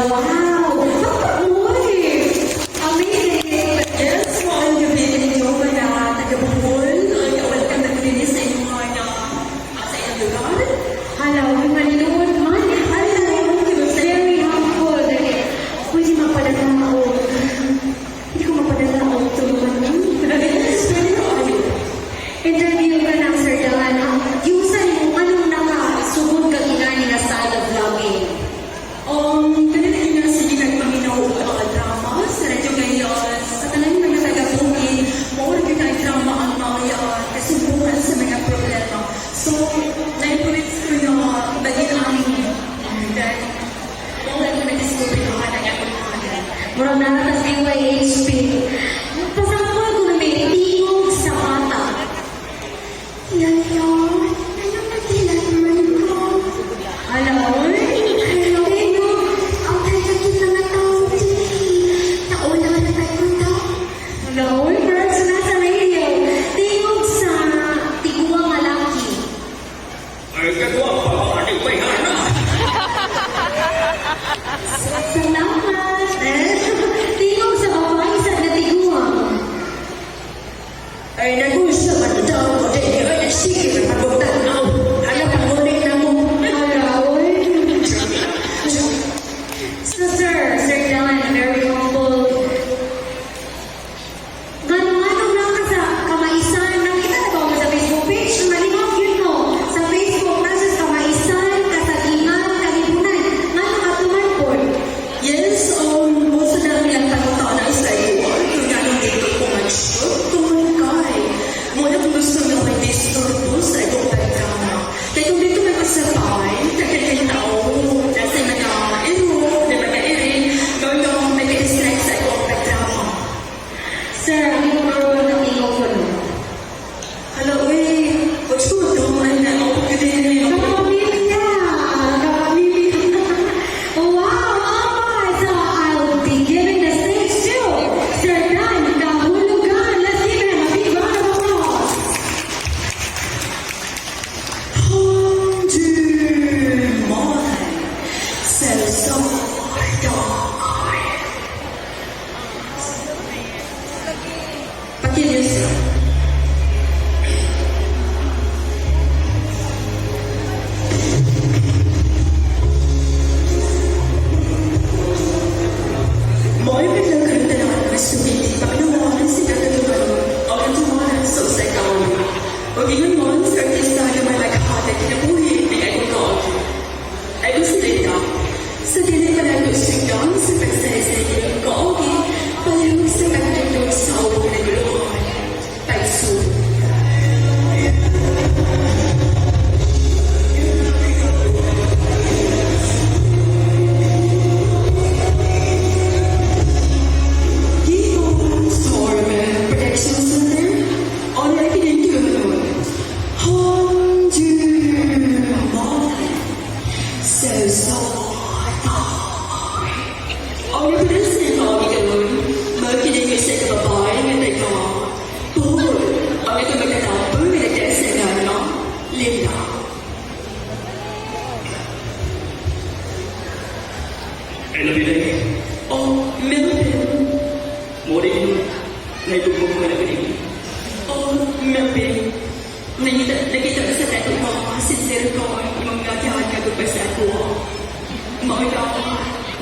Wow! Uy! Amazing! Yes, maayong gabii ninyo mga taga-Bohol. Welcome na kami sa inyong mga sa inyong lugar. Hala, uy, maninuod man. Hala, very humble. Dali, pwede mapadala o hindi ko mapadala o tulungan mo. Yes, very kayo. Interview ka ng Sir Dan. Yusan mo, anong nakasugod ka ginani na style of vlogging? Kanina yun nga sige nagpaminaw og mga drama sa radyo ngayon. Sa tanan mga taga-bukid, more gyud ang drama ang mga kasubukan sa mga problema. So, na-influence ko na maging ang then, mao na na-discover ko nga ng akong mga. Murag na sa DYHP. Pasample ko na may tingog sa bata. Yayo, anong nagkilanman ko? Hala, oy. Hello, ang tayo mga tao, taon na tayo to. Hala, oy. Murag sa nasa radio. Tingog sa tiguang nga laki. Ay, kagwapa, ani may hana. Salamat. Tingog sa babae sa natiguang. Ay, nag-usap man daw ko din. Ay, sige, pagbutan ako. Alam mo, ulit na mo. Hala, oy. So, sir, Sir Dan, very humble. Gano'n lang ka sa kamaisan. Nakita na ba ako sa Facebook page? Malingaw yun mo. Sa Facebook, nasa kamaisan, kasagingan, kalibunan. Nga nakatuman po. Yes, most na namin ang pangutana sa iyo. Kung gano'ng dito ko mag-shoot, tungkol kay. Muna kung gusto nga may disturbo sa iyong pagkama. Kaya kung dito may pasabay, tagal tao, nasa mga iro, na mga iring, gawin ka may distract sa iyong pagkama. Sir, ang iyong role na tingog ko no? Hello, uy, what's good? Duman na ako. Kapamilya! Kapamilya! Wow! Oh, so I'll be giving the stage to Sir Dan Kahulugan. Let's give him a big round of applause. Hundred so so Pakilis. Mo'y biglang karon tanan nga sumili pagnawahan sa katuturan o katumanan sa usay kaon. O ingon mon sa artista nga may naghatag kinabuhi ni akong kaon. Ay gusto nila. Sa dili pa lang gusto sa pagsaysay ng kaogi, palihog sa pagtutog sa ubong naguluhan. Pagsulong. Gigon Storm Protection Center, online kinintulong. Hundred so so Ang napansin ko ang ikanon, makinig sa kababae nga taga Bohol, ang ito magkatapon nga nagdasa nga no, Linda. I love you, Day. Oh, Melvin. Mo rin, naitugmog mo na pinili. Oh, Melvin. Nakita, nakita ko sa tato ko, sincere ko, imong gatihan ka pa sa ako. Mao ka,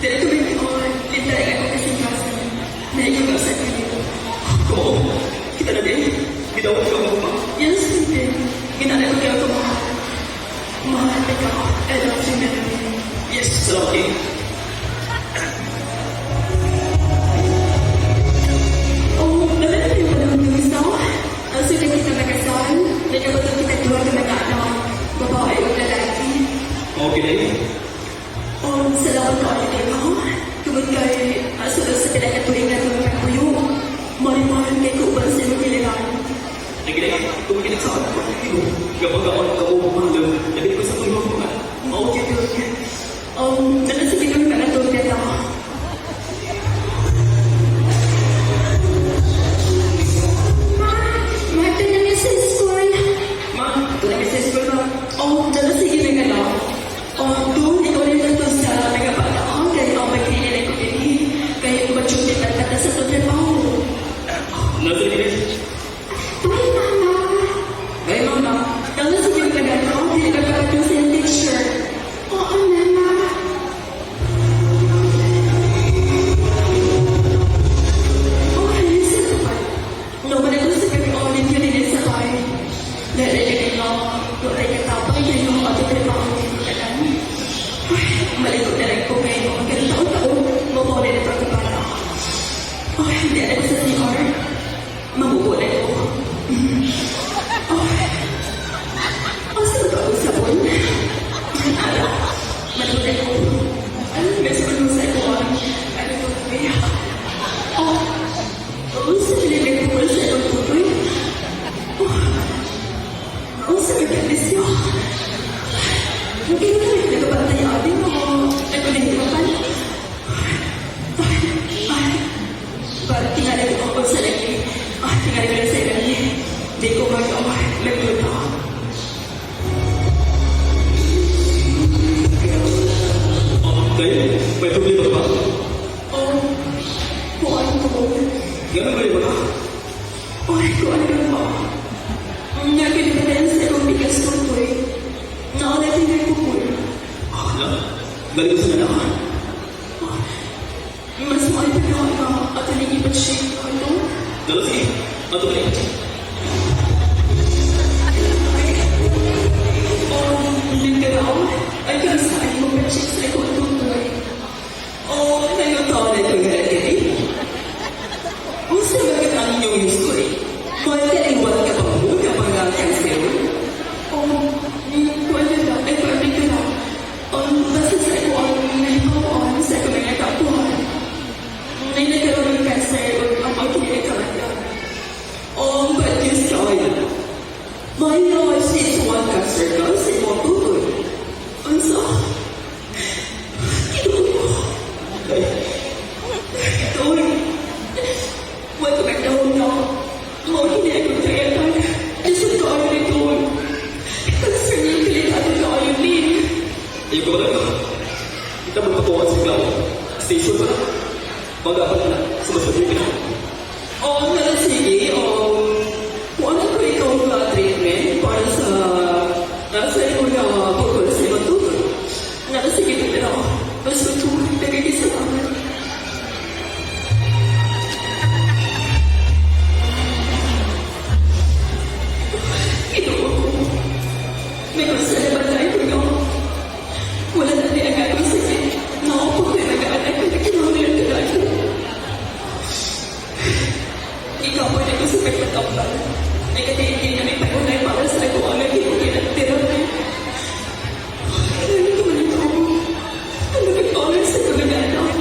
dili ko may Linda, ikaw kasing-kasing. Naiyaw sa kanila. Ko, kita na din. Gidawat ka mo ba? Yes, Melvin. Ginana ko kaya ko mahal. Mahal ka. I love you, Melvin. Yes, salamat eh. Oh, alam mo yung panahon yung isa? Ang sunod kita magkasal, nagkabatong kita duha ka mag-anak, babae o lalaki. Okay, Day. Oh, salamat ka ulit mo. Tungod kay sulod sa pinakatuloy nga itong kakuyo. Marimahan kay kuban sa imong kiliran. Lagi na, kung kinagsaad ko, kapag ako ka mo, mahalo, labi ko sa pagmamahal. Okay, good. Dala sige. May problema ka ba? Oh, kuan ko. Ganun ba ba? Ay, kuan ka ba? Nagkalimutan sa akong bigas ko to eh. Nakalagay na ko po. Hala? Galing sa na. Mas mahal pa na ka at naligipat siya ito. Dalo sige. Ato ka rin. Oh, literal. Ay, kasaan mo ba siya sa akong tutoy? Oh, nayutaw na ito yung dili. Unsa ba ka ang inyong history? May kaliwat ka ba mo kapag nga cancer? Oh, kuan na lang. Ay, kuan na lang. Basta sa ako ang nahikawan sa akong mga kapuhan. May nagkaroon ng cancer o ang pagkakita. Oh, but this child. May stage 1 cancer ka sa imong tutoy. Unsa? Ginoo. Ay, Toy. Wa ko nagdahom na. Mao kini akong kayatan. Lisod ko ayo ni Toy. Cancer niya delikado ka ayo ni. Ayaw ka ba lang? Kita mo patuwa sa ikaw. Station ba? Magapan na. Sumasabi ka na. Oh, nala sige. Kung ano ko ikaw nga treatment para sa nasa imo na pagkul sa imong tutoy. Nala sige pero basta tuloy nagkakisalamat. Ginoo ko. May konsela ba tayo ko? Wala na di ang akong sakit. Naopod na nag-aanak ko na kinahanglan ka na ako. Ikaw mo na ko sa pagpatambal. Nagkatiindi na may pangunay para sa ako ang naghihingi ng therapy. Kailangan ko man ito. Ang nagpag sa kamag-anak.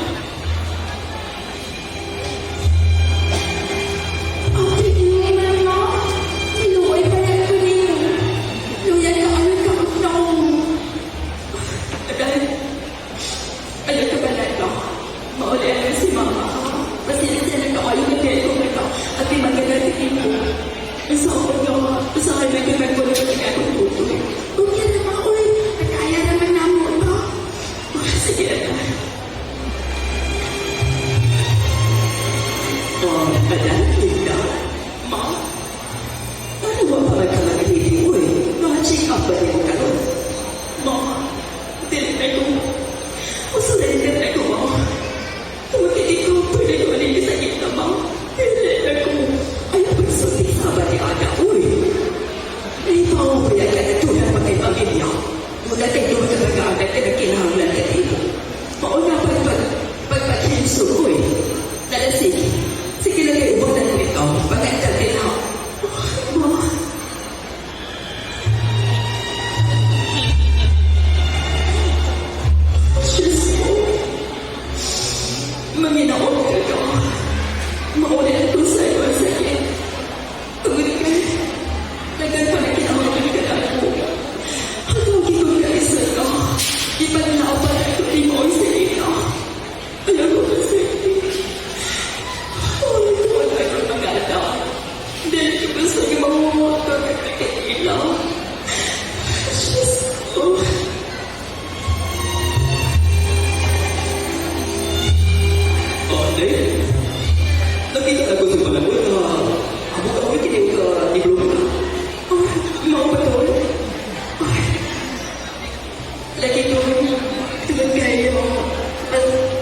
Ate, inuman mo. Inuoy pa yan ko niyo. Luyan ka ayon ka magnaong. Dahil, ayaw ka ba na ito? Mauli ang si Mama. Pasensya na kaayo na kaya ko ito. At di magagating ko. Sa ako na, sa akin na ginagawa na ng akong tutoy. Unya na ba, uy? Nagkaya naman na mo ito. Sige, anak. Oh, anak, Linda. Ma, Ano ba pa ka mag-video eh? Mga-check up ba din mo karon? Ma, dili na ko. Usulan na ko, ma. Tumakit ko, pwede ko ulit sakit na, ma. Dili na ko. Ay, pagsulti sa ba ni Ana, uy? Ay, pauwi ka na tulad pa kay pamilya. Wala tayo doon sa mag-aanak na kinahanglan ka dito. Mauna pag pagpaghinso ko eh. Dala sige. Sige lang kayo, ubo na lang ito. Maganda din ako. Ma, Diyos ko. Manginaon ka ka. Mauna ako sa iyo ang sakit. Tungod kay, tagal pa na kinahanglan ka na ako. Hanggang gikong ka isa ka. Ipanlaban ako di mo ang sakit na. Alam ko kasi, oh, wala ko mga anak. Dahil ko gusto niyo mamumuot ka kailaw. Diyos ko. Oh, hindi. Nakita na ko sa panahon na amo ka uy kini ka ni Blue ka. Oh, mao ba to? Ay. Lagi ko, tungod kayo,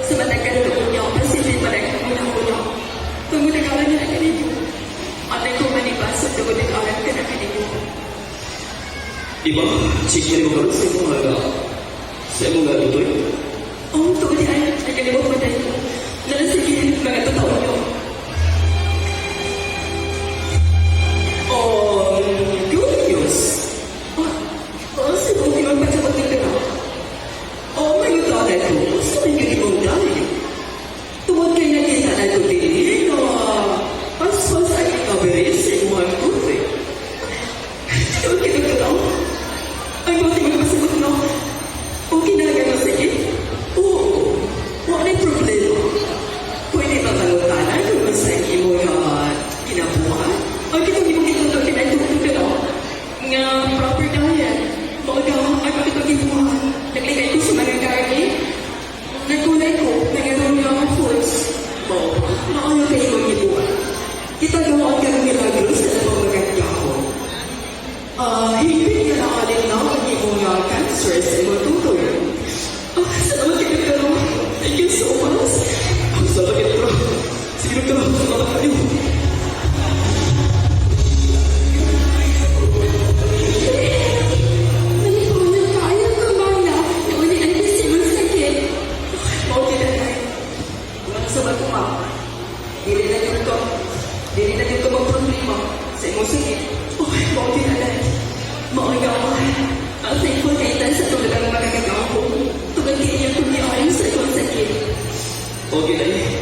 sa matagal ko niyo, pasilin pa rin ako na niyo. Tungod ang awan niya na kaninyo. Ate ko manibasa tungod ang awan ka na kaninyo. Di ba? Check niya mo karon sa imong nga sa imong nga tutoy. Oh, tungod ay, nakalimot mo tayo. Lalo sige, mga totoo niyo. Oh, good news. Oh, oh, siguro di magpasabot ng pera. Oh, may utanay ko. Gusto may gagawin dali. Tungod kay nakita na ko dinhi na paspas ay recovery sa imong tutoy. Tungod kay Dr. Ay, buti magpasagot no. Okay na lang sige. Okay na eh.